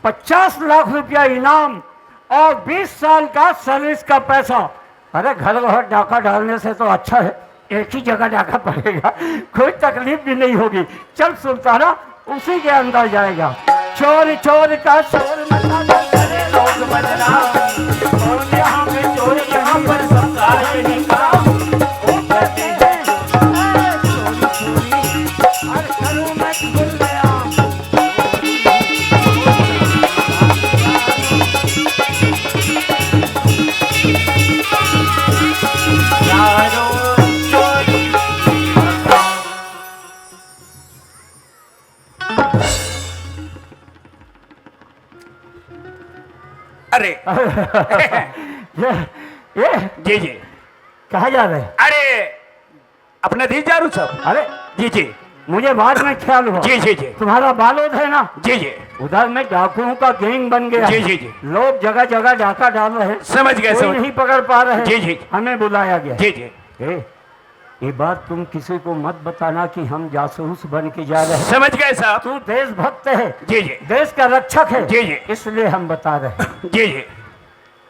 पचास लाख रुपया इनाम और बीस साल का सर्विस का पैसा। अरे, घर घर डाका डालने से तो अच्छा है एक ही जगह डाका पड़ेगा, कोई तकलीफ भी नहीं होगी। चल सुल्ताना, उसी के अंदर जाएगा। चोर चोर का शोर मचा दे, करे लोग बदनाम। और यहाँ पे चोर, यहाँ पर सरकार के काम। ओ करते हैं, ए, चोरी चोरी, और करूँ मैं खुलेआम। अरे ये, ये जी जी। कहाँ जा रहे हैं? अरे अपना देश जा रहा हूँ साहब। अरे जी जी। मुझे बाद में ख्याल हुआ। जी, जी, जी। तुम्हारा बालोद है ना? जी, जी। उधर में डाकुओं का गैंग बन गया जी, है। जी, जी। लोग जगह जगह डाका डाल रहे हैं। समझ गए, कोई समझ नहीं पकड़ पा रहे हैं। जी, जी। हमें बुलाया गया। जी, जी। ए, ये बात तुम किसी को मत बताना कि हम जासूस बन के जा रहे हैं। समझ गए साहब। तू देशभक्त है, जी, जी। देश का रक्षक है, जी, जी। इसलिए हम बता रहे हैं। जी, जी।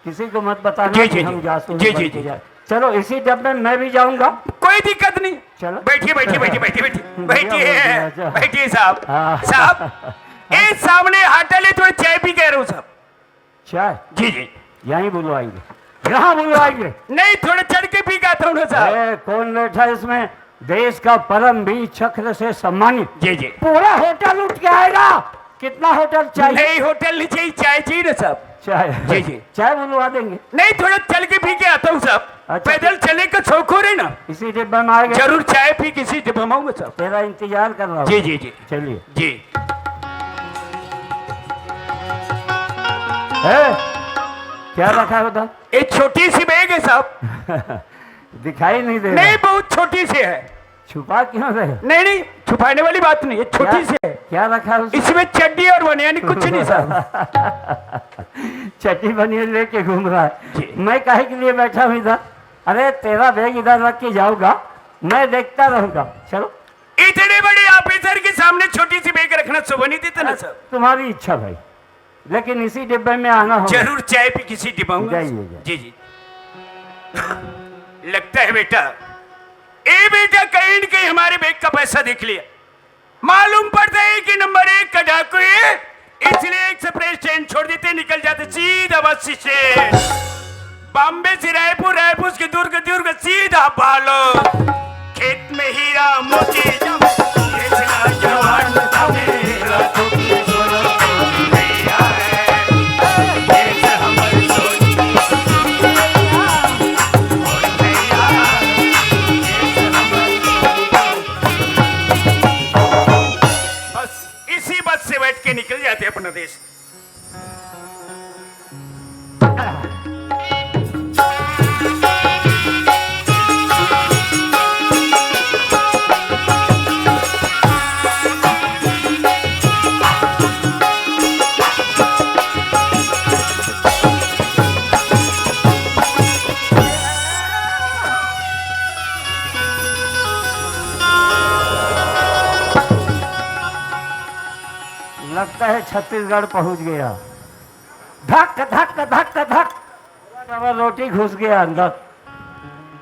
किसी को मत बताना जी, कि जी, हम जी। जासूस जी, बन जी, के जी। जा। चलो, इसी डब्बे में मैं भी जाऊंगा। कोई दिक्कत नहीं। चलो। बैठिए, बैठिए, बैठिए, बैठिए, बैठिए। बढ़िया बैठिए, हो गया, अच्छा। बैठिए साहब। हाँ। साहब, ये सामने होटल है, थोड़ी चाय पी के आ रहा हूँ साहब। चाय? जी, जी। यहीं बुलवाएंगे, यहाँ बुलवाएंगे। नहीं, थोड़ा चढ़ के पी के आता हूँ ना साहब। ए, कौन बैठा इसमें? देश का परमवीर चक्र से सम्मानित। जी, जी। पूरा होटल उठ के आएगा। कितना होटल चाहिए? नहीं, होटल नहीं चाहिए, चाय चाहिए ना साहब। चाय? जी, जी। चाय बुलवा देंगे। नहीं, थोड़ा चल के पी के आता हूँ साहब। अच्छा। पैदल चले का शौक हो रहे ना। इसी डिब्बे में आएगा। जरूर चाय पी के इसी डिब्बे में आऊंगा साहब। तेरा इंतजार कर रहा हूँ। जी, जी, जी। चलिए। जी। है? क्या रखा है उधर? एक छोटी सी बैग है साहब। दिखाई नहीं दे रहा। नहीं, बहुत छोटी सी है। छुपा क्यों रहे? नहीं, नहीं, छुपाने वाली बात नहीं है, छोटी क्या, सी है। क्या रखा है उसमें? इसमें चड्डी और बनियानी, कुछ नहीं साहब। चड्डी बनियान लेके घूम रहा है। जी। मैं काहे के लिए बैठा हूँ इधर? अरे, तेरा बैग इधर रख के जाऊंगा, मैं देखता रहूंगा। चलो। इतने बड़े ऑफिसर के सामने छोटी सी बैग रखना शोभा नहीं देता ना साहब। तुम्हारी इच्छा भाई, लेकिन इसी डिब्बे में आना होगा। जरूर चाय पी किसी डिब्बा में। जाइए, जाइए। जी, जी। लगता है बेटा, ए बेटा, कहीं न कहीं हमारे बैग का पैसा देख लिया। मालूम पड़ता है कि नंबर एक का डाकू ये, इसलिए एक्सप्रेस ट्रेन छोड़ देते, निकल जाते सीधा बस स्टैंड। बॉम्बे से रायपुर, रायपुर से दुर्ग, दुर्ग सीधा बालोद। खेत में हीरा मोती जब ये जिला जवान था मेरा, तो भैया है, ये हमर सोच। बस इसी बस से बैठ के निकल जाते अपना देश। लगता है छत्तीसगढ़ पहुंच गया। धक धक धक धक। डबल रोटी घुस गया अंदर,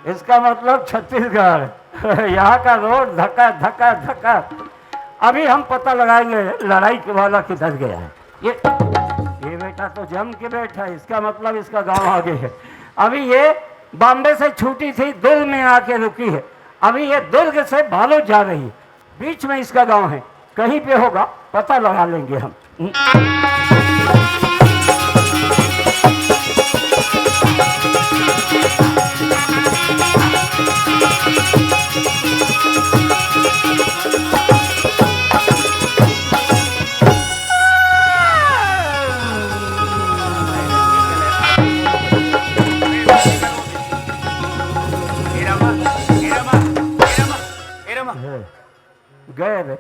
इसका मतलब छत्तीसगढ़। यहाँ का रोड धक्का धक्का धक्का। अभी हम पता लगाएंगे लड़ाई वाला किधर गया है। ये ये बेटा तो जम के बैठा है, इसका मतलब इसका गांव आगे है। अभी ये बॉम्बे से छूटी थी, दुर्ग में आके रुकी है। अभी ये दुर्ग से बालोद जा रही है, बीच में इसका गांव है, कहीं पे होगा, पता लगा लेंगे हम। गए रे,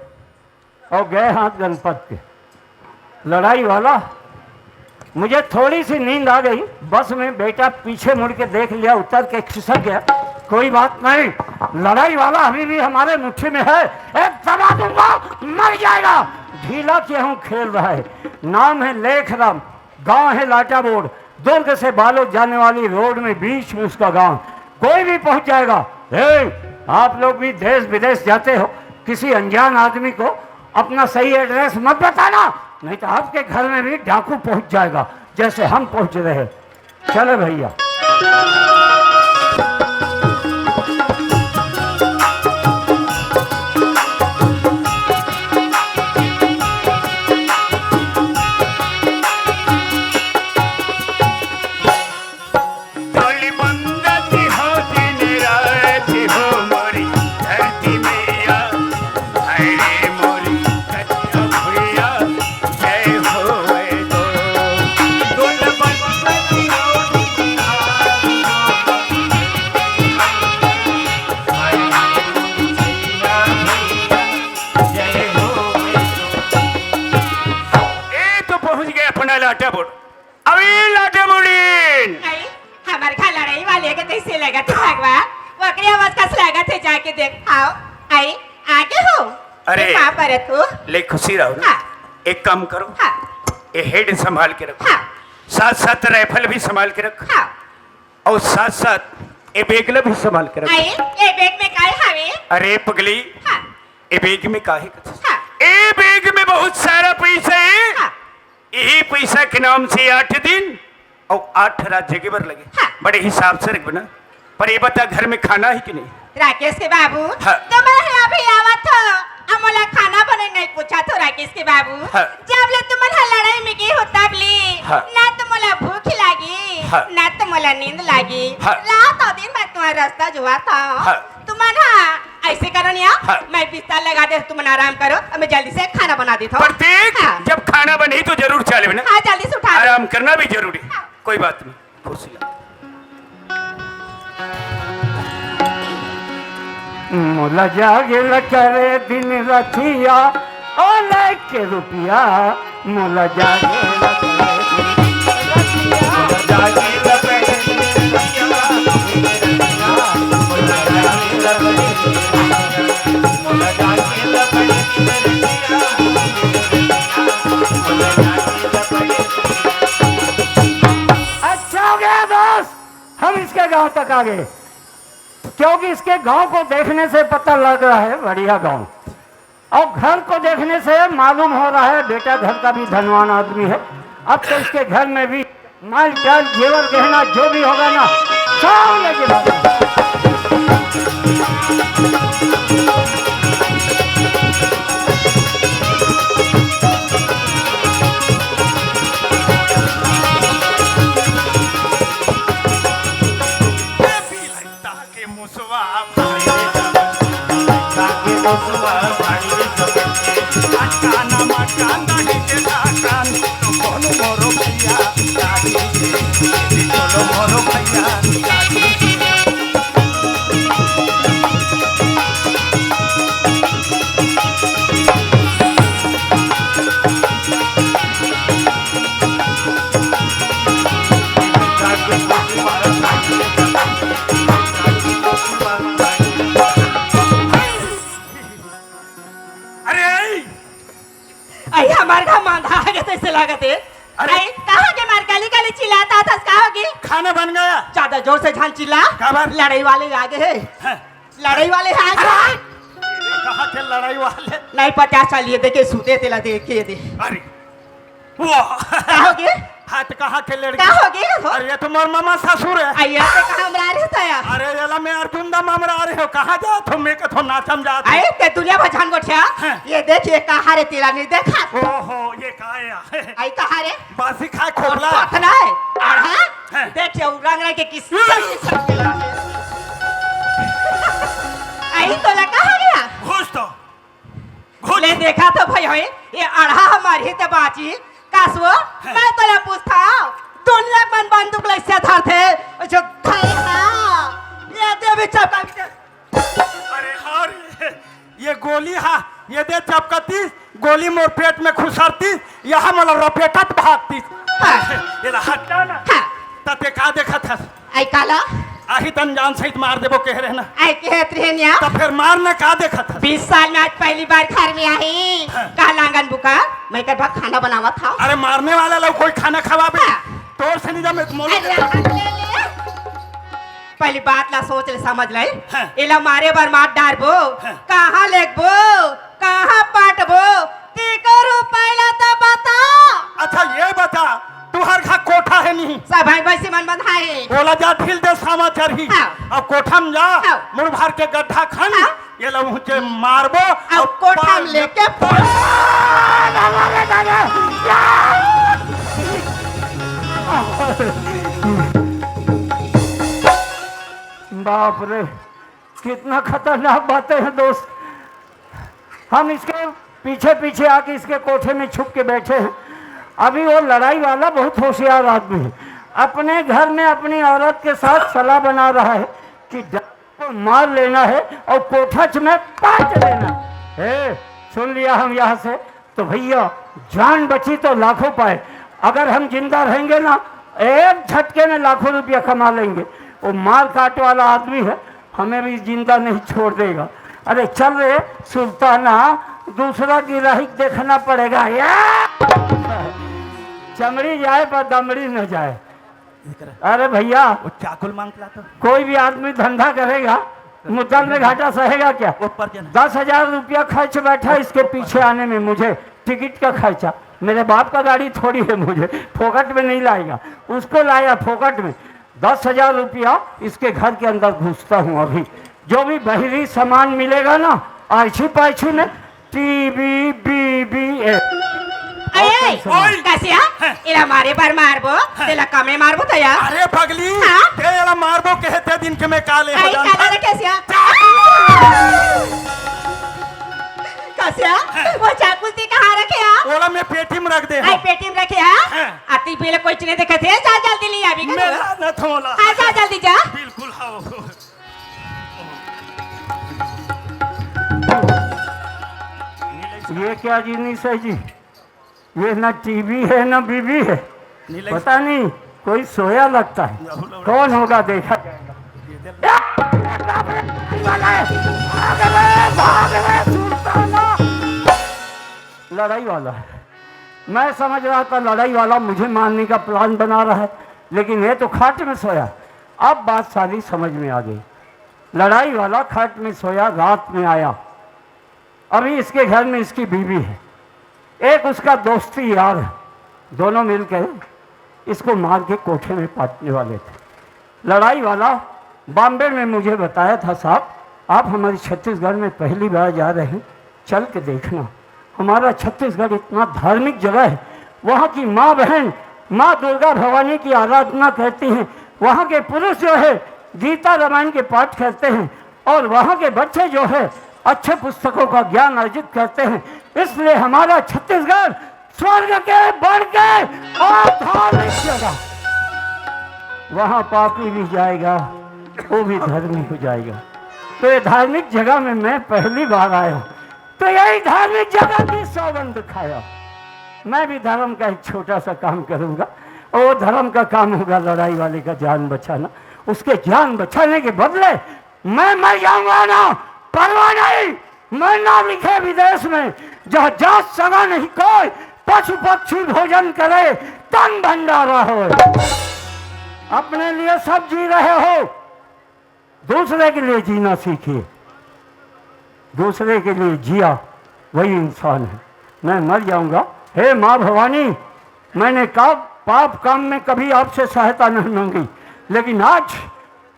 और गए हाथ गणपत के। लड़ाई वाला, मुझे थोड़ी सी नींद आ गई, बस में बेटा पीछे मुड़ के देख लिया, उतर के खिसक गया। कोई बात नहीं, लड़ाई वाला अभी भी हमारे मुट्ठी में है। एक दबा दूंगा, मर जाएगा। ढीला गेहूं खेल रहा है। नाम है लेखराम, गांव है लाटाबोड़। दुर्ग से बालोद जाने वाली रोड में बीच में उसका गांव। कोई भी पहुंच जाएगा। ए, आप लोग भी देश विदेश जाते हो, किसी अनजान आदमी को अपना सही एड्रेस मत बताना, नहीं तो आपके घर में भी डाकू पहुंच जाएगा, जैसे हम पहुंच रहे हैं। चले भैया। पुनः लाटा बोल। अभी लाटा बोलिन। आई, हमर घर लड़ई वाले के तइसे लगत हे भगवान, ओकरे आवाज कस लगत हे, जाके देख। आओ, आई, आगे हो। अरे, ये का परत हो? ले खुशी रहो ना। हाँ। एक काम करो। हाँ। ये हेड संभाल के रखो। हाँ। साथ साथ राइफल भी संभाल के रखो। हाँ। और साथ साथ ये बैग ला भी संभाल के रखो। आई, ये बैग में काय हवे? अरे पगली, हाँ। ये बैग में काहे कथे? हाँ। ये बैग में बहुत सारा पैसा है। हाँ। यही पैसा के नाम से आठ दिन और आठ रात जगे बर लगे। हाँ। बड़े हिसाब से रखबे ना। पर ये बता, घर में खाना है कि नहीं? राकेश के बाबू, हाँ। तुमन ह अभी आवत हो, अब मोला खाना बने नहीं पूछा तो राकेश के बाबू। हाँ। जब ले तुमन ह लड़ई में गे हो तब ले, हाँ। ना तो मोला भूख लागी, हाँ। ना तो मोला नींद लागी। हाँ। रात और दिन भर तुम्हारा रास्ता जुआ था। हाँ। तुमन ह अइसे करो निया, हाँ। मैं बिस्तर लगा दे, तुमन आराम करो, अब मैं जल्दी से खाना बना देता हूँ। पर देख, हाँ। जब खाना बनी तो जरूर चले ना। हाँ, जल्दी से उठा दो। आराम करना भी जरूरी। हाँ। कोई बात नहीं, कुर्सी ला। मोला जागे ल करे दिन रतिया, ओ लेके रुपिया, मोला जागे ल करे दिन रतिया, मोला जागे ल करे दिन रतिया, मोला जागे ल करे दिन रतिया, मोला जागे ल करे दिन रतिया, मोला जागे ल करे दिन रतिया। अच्छा हो गया दोस्त, हम इसके गांव तक आ गए, क्योंकि इसके गांव को देखने से पता लग रहा है बढ़िया गांव, और घर को देखने से मालूम हो रहा है बेटा घर का भी धनवान आदमी है। अब तो इसके घर में भी माल जाल, जेवर गहना जो भी होगा ना, सब लेके भागा। के मुसवा भाई रे, ताके मुसवा भाई रे, अटकाना मटकान दाही के दाकान, तो बोलो मोरो भैया, दादी, बोलो मोरो भैया, दादी। अरे आई! आई, हमार घर मांदा आगे तइसे लागत हे। अरे! आई, का होगे मार काली काली चिल्लात हस, का होगे? खाना बन गया। ज्यादा जोर से झन चिल्ला। काबर? लड़ई वाले आगे हे। हाँ। लड़ई वाले आगे हे। अरे! कहाँ के लड़ई वाले? नहीं पता, चलिए देखे, सुते तेला देखे दे। अरे! वाह! का होगे? हाँ, त कहाँ के लड़की? का होगे हो? अरे, ये तो मोर मामा ससुर हे। अइया, ते कहाँ मरा रहे हो तया? अरे, एला मैं अर्जुन दा मरा रहे हो। कहाँ जात हो? मैं कथो नाचम जात हो। अरे, ते दुनिया भर जान गोठिया। हाँ। ये देख, ये कहाँ रे तेरा नहीं देखा? ओहो, ये कहाँ हे? आई कहाँ रे? बासी खाए खोखला। खोखला हे। अरे हाँ? हाँ। देख, ये रंग रंग के किस आई तोला कहाँ गया? घुस तो। घुट। ले देखा तो भाई होए, ये अड़हा हमार ही ते बाची, कासवो, मैं तोला पूछता, दुनिया मन बंदूक लइसे धरथे, जो खाए हा, ये दे भी चपका भी दे। अरे हाँ रे, ये गोली हा, ये दे चपकतीस, गोली मोर पेट में खुसरतीस, यहाँ मोला रपेटत भागतीस। हाँ। ये ला हटा ना। हाँ। त ते का देखत हस? आई काला? आही तन जान सहित मार देबो कह रहे ना। आई कहत रहे निया। त फिर मार न का देखत हस? बीस साल में आज पहली बार घर में आही। हाँ। का लांगन बुका? मैं कर भाग खाना बनावत हव। अरे मारने वाला ला कोई खाना खवाबे? हाँ। तोर से नहीं जा मैं मोलो अरे, देता। हाथ ले ले। पहली बात ला सोच ले, समझ ले। हाँ। एला मारे बर मार डारबो। हाँ। कहाँ लेगबो? कहाँ पाटबो? तेकर उपाय ला त बता। अच्छा, ये बता, तुहर घर कोठा हे नहीं? सब भाई भैंसी मन बंधाए हे। ओला जा ढील दे, सामा चरही। हाँ। अब कोठा में जा, हाँ। मुड़ भर के गड्ढा खन, हाँ। ये ला उहचे मारबो, अब अब कोठा में पानी लेके पड़। बाप रे, कितना खतरनाक बातें हैं दोस्त। हम इसके पीछे पीछे आके इसके कोठे में छुप के बैठे हैं। अभी वो लड़ाई वाला बहुत होशियार आदमी है, अपने घर में अपनी औरत के साथ सलाह बना रहा है कि डाकू को मार लेना है और कोठा में पाट लेना है। ए, सुन लिया हम यहाँ से, तो भैया, जान बची तो लाखों पाए, अगर हम जिंदा रहेंगे ना, एक झटके में लाखों रुपया कमा लेंगे। वो मार काट वाला आदमी है, हमें भी जिंदा नहीं छोड़ देगा। अरे चल रे सुल्ताना, दूसरा गिराहिक देखना पड़ेगा। या! चमड़ी जाए पर दमड़ी न जाए। अरे भैया, वो चाकुल मांग ला तो। कोई भी आदमी धंधा करेगा, मुद्दल में घाटा सहेगा क्या? ऊपर चला। दस हजार रुपया खर्च बैठा इसके पीछे आने में मुझे, टिकट का खर्चा। मेरे बाप का गाड़ी थोड़ी है, मुझे फोकट में नहीं लाएगा, उसको लाया फोकट में। दस हजार रुपया इसके घर के अंदर घुसता हूँ अभी। जो भी बहिरी सामान मिलेगा ना, आइछी पाइछी में, टीवी, बीबी, ए। अरे, ओए। कसिया, हैं। एला मारे बर मारबो, हैं। तेला कमे मारबो तया। अरे पगली, हाँ? ते एला मारबो कहे ते दिन के मैं काले हो आई जानता। काला रे कसिया। कसिया, हैं। वो चाकू ते कहाँ रखे हा? ओला मैं पेटी में रख दे आई हूँ। पेटी में रखे हा? हैं। आती पहले कोई चीज नहीं देखा थे, जा जल्दी ले अभी। मैं ला न थोला। हाँ, जा जल्दी जा। बिल्कुल हाँ। ये क्या जिनिस है जी? ये ना टीवी है ना बीबी है, पता नहीं, कोई सोया लगता है। कौन होगा, देखा जाएगा। भाग रे, भाग रे, सुल्ताना। लड़ाई वाला है। मैं समझ रहा था लड़ाई वाला मुझे मारने का प्लान बना रहा है, लेकिन ये तो खाट में सोया। अब बात सारी समझ में आ गई। लड़ाई वाला खाट में सोया, रात में आया। अभी इसके घर में इसकी बीवी है, एक उसका दोस्ती यार है, दोनों मिलकर इसको मार के कोठे में पाटने वाले थे। लड़ाई वाला बॉम्बे में मुझे बताया था, "साहब, आप हमारे छत्तीसगढ़ में पहली बार जा रहे हैं, चल के देखना।" हमारा छत्तीसगढ़ इतना धार्मिक जगह है, वहाँ की माँ बहन माँ दुर्गा भवानी की आराधना करती हैं, वहाँ के पुरुष जो है गीता रामायण के पाठ करते हैं, और वहाँ के बच्चे जो है अच्छे पुस्तकों का ज्ञान अर्जित करते हैं। इसलिए हमारा छत्तीसगढ़ स्वर्ग के बढ़ के और धार्मिक जगह, वहाँ पापी भी जाएगा, वो भी धर्मी हो जाएगा। तो ये धार्मिक जगह में मैं पहली बार आया हूँ, तो यही धार्मिक जगह की सौगंध खाया। मैं भी धर्म का एक छोटा सा काम करूंगा, और वो धर्म का काम होगा लड़ाई वाले का जान बचाना। उसके जान बचाने के बदले मैं मर जाऊंगा ना, परवाह नहीं। मरना लिखे विदेश में, जहाँ जात सगा नहीं कोई, पशु पक्षी भोजन करे, तन भंडारा हो। अपने लिए सब जी रहे हो, दूसरे के लिए जीना सीखिए। दूसरे के लिए जिया, वही इंसान है। मैं मर जाऊंगा, हे माँ भवानी, मैंने कहा, पाप काम में कभी आपसे सहायता नहीं मांगी, लेकिन आज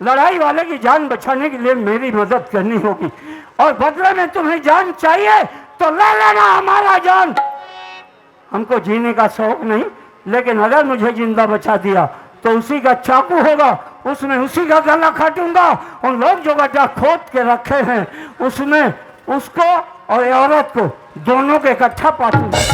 लड़ाई वाले की जान बचाने के लिए मेरी मदद करनी होगी, और बदले में तुम्हें जान चाहिए तो ले लेना हमारा जान। हमको जीने का शौक नहीं, लेकिन अगर मुझे जिंदा बचा दिया तो उसी का चाकू होगा, उसमें उसी का गला काटूंगा। उन लोग जो गड्ढा खोद के रखे हैं, उसमें उसको और ये औरत को, दोनों को इकट्ठा पाटूंगा।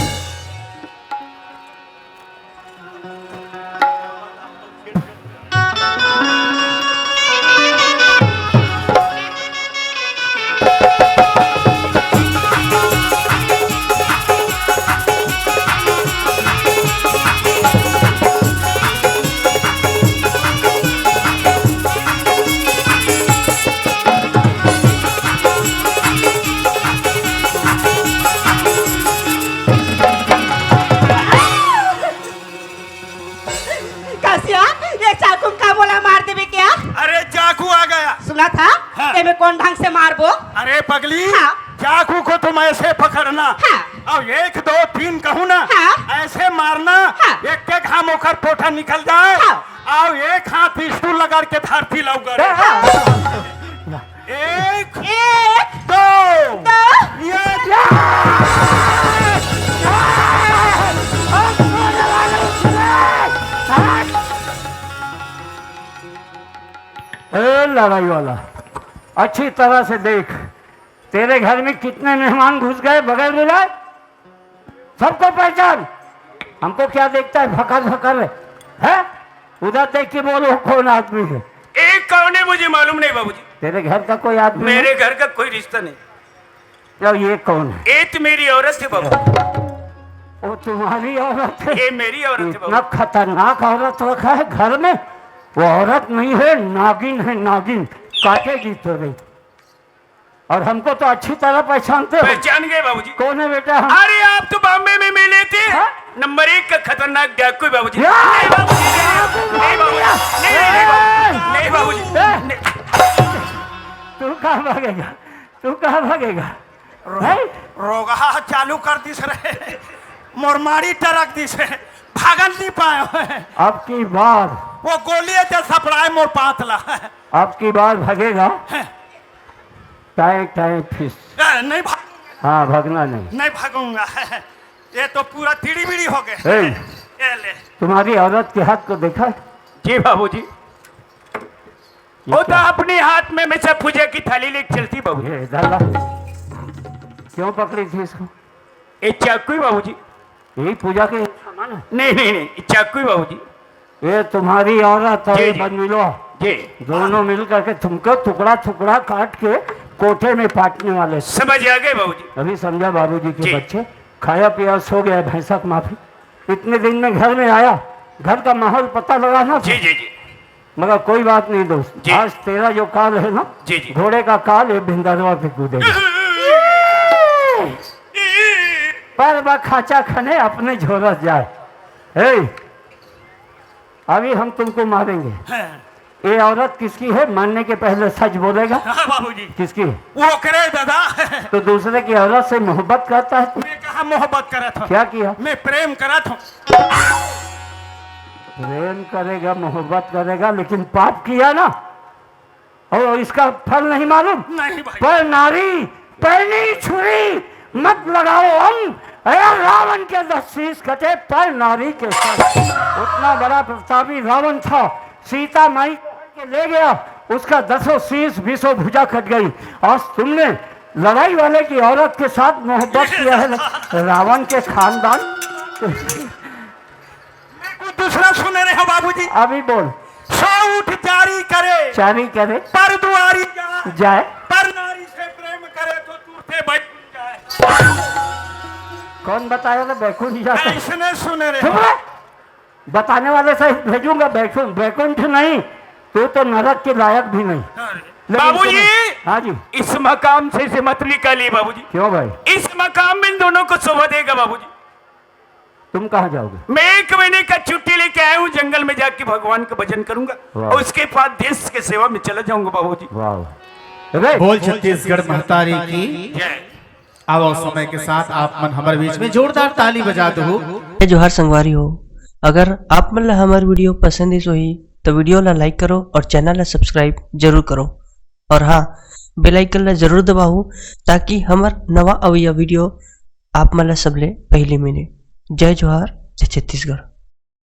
कसिया, ये चाकू का बोला मार देवे क्या? अरे, चाकू आ गया। सुना था? हाँ। तेमे कौन ढंग से मारबो? अरे पगली, हाँ। चाकू को तुम ऐसे पकड़ना, हाँ। और एक, दो, तीन कहूँ ना, हाँ। ऐसे मारना, हाँ। एक एक घाम ओकर पोटा निकल जाए, हाँ। और एक हाथ स्टूल लगा के धरती लौकर। हाँ। एक, एक, दो, दो, ये ए, लड़ाई वाला, अच्छी तरह से देख, तेरे घर में कितने मेहमान घुस गए बगैर बुलाए? सबको पहचान। हमको क्या देखता है, फकर फकर है? उधर देख के बोलो, कौन आदमी है? ए, कौन है, मुझे मालूम नहीं बाबूजी। तेरे घर का कोई आदमी है? मेरे घर का कोई रिश्ता नहीं। अब ये कौन है? ए तो मेरी औरत है बाबू। वो तुम्हारी औरत है। ये मेरी औरत है, इतना बाबू। खतरनाक औरत रखा है घर में। वो औरत नहीं है, नागिन है, नागिन। काटेगी तो रे। और हमको तो अच्छी तरह पहचानते हो। पहचान गए बाबूजी। कौन है बेटा हम? अरे, आप तो बॉम्बे में मिले थे। हाँ? नंबर एक का खतरनाक डाकू है बाबूजी। या! नहीं बाबूजी, नहीं, नहीं बाबूजी, नहीं, नहीं, नहीं बाबूजी, ए! नहीं बाबूजी, ए! नहीं। तू कहाँ भागेगा? तू कहाँ भागेगा? रो-, हैं? रोगहा चालू कर दिस रे, मोर माड़ी टरक दिस रे, भागन नहीं पाए। अब की बार वो गोली है, सपड़ाए मोर पातला। अब की बार भागेगा? हैं। टाए टाए फिस। ए, नहीं भाग-, हाँ, भागना नहीं। नहीं भागूंगा। ये तो पूरा तिड़ी बिड़ी हो गए। ए, ये ले। तुम्हारी औरत के हाथ को देखा? जी बाबूजी। ये वो तो क्या? अपने हाथ में हमेशा पूजा की थाली लेके चलती बाबूजी। ये डाला। क्यों पकड़ी थी इसको? ये चाकू है बाबूजी। यही पूजा के सामान है? नहीं, नहीं, नहीं, ये चाकू है बाबूजी। ये तुम्हारी औरत है, जी, ये जी। बंदूलो। जी। दोनों मिल करके तुमको टुकड़ा टुकड़ा काट के कोठे में पाटने वाले। समझ आ गए बाबूजी। अभी समझा बाबूजी के जी। बच्चे, खाया पिया सो गया, भैंसा की माफी। इतने दिन में घर में आया, घर का माहौल पता लगा ना था। जी, जी, जी। मगर कोई बात नहीं दोस्त, जी। आज तेरा जो काल है ना, जी, जी। घोड़े का काल है, भिंदरवा पे कूदेगा। पर बा खाचा खने अपने झोरस जाए। ए, अभी हम तुमको मारेंगे। हाँ। ये औरत किसकी है? मारने के पहले सच बोलेगा। हाँ बाबूजी। किसकी? वो करे दादा। तो दूसरे की औरत से मोहब्बत करता है तू? मैं कहाँ मोहब्बत करत हूँ? क्या किया? मैं प्रेम करत हूँ। प्रेम करेगा, मोहब्बत करेगा, लेकिन पाप किया ना, और इसका फल नहीं मालूम। नहीं भाई। पर नारी, पैनी छुरी मत लगाओ अंग, अरे रावण के दस शीश कटे पर नारी के सौ। उतना बड़ा प्रतापी रावण था, सीता माई को के ले गया, उसका दसों शीश बीसों भुजा कट गई। आज तुमने लड़ाई वाले की औरत के साथ मोहब्बत किया है, रावण के खानदान। मैं कुछ दूसरा सुने रहे हो बाबूजी। अभी बोल। सौ ऊँट चारी करे, चारी करे। पर दुआरी जा, जाए। पर नारी से प्रेम करे तो तू से बैठ जाए। कौन बताया था बैकुंठ जाता है? ऐसने सुने रहे। चुप रहे। बताने वाले से भेजूंगा बैकुंठ, बैकुंठ नहीं, तू तो नरक के लायक भी नहीं। अरे। लेकिन बाबूजी, तुम्हें, हाँ जी। इस मकाम से इसे मत निकालिए बाबूजी। क्यों भाई? इस मकाम में इन दोनों को शोभा देगा बाबूजी। तुम कहाँ जाओगे? मैं एक महीने का छुट्टी लेके आया हूँ, जंगल में जाके भगवान का भजन करूंगा वाह। और उसके बाद देश के सेवा में चला जाऊंगा बाबूजी। वाह। अरे! बोल छत्तीसगढ़ महतारी की। जय। अब उस समय के साथ आप मन हमारे बीच में जोरदार ताली बजा दो। जय जोहार संगवारी हो, अगर आप मन ला हमार वीडियो पसंद आइस होही तो वीडियो ला लाइक करो और चैनल ला सब्सक्राइब जरूर करो। और हाँ, बेल आइकन ला जरूर दबाओ, ताकि हमर नवा अवइया वीडियो आप मन ला सबले पहली मिले। जय जोहार, जय छत्तीसगढ़।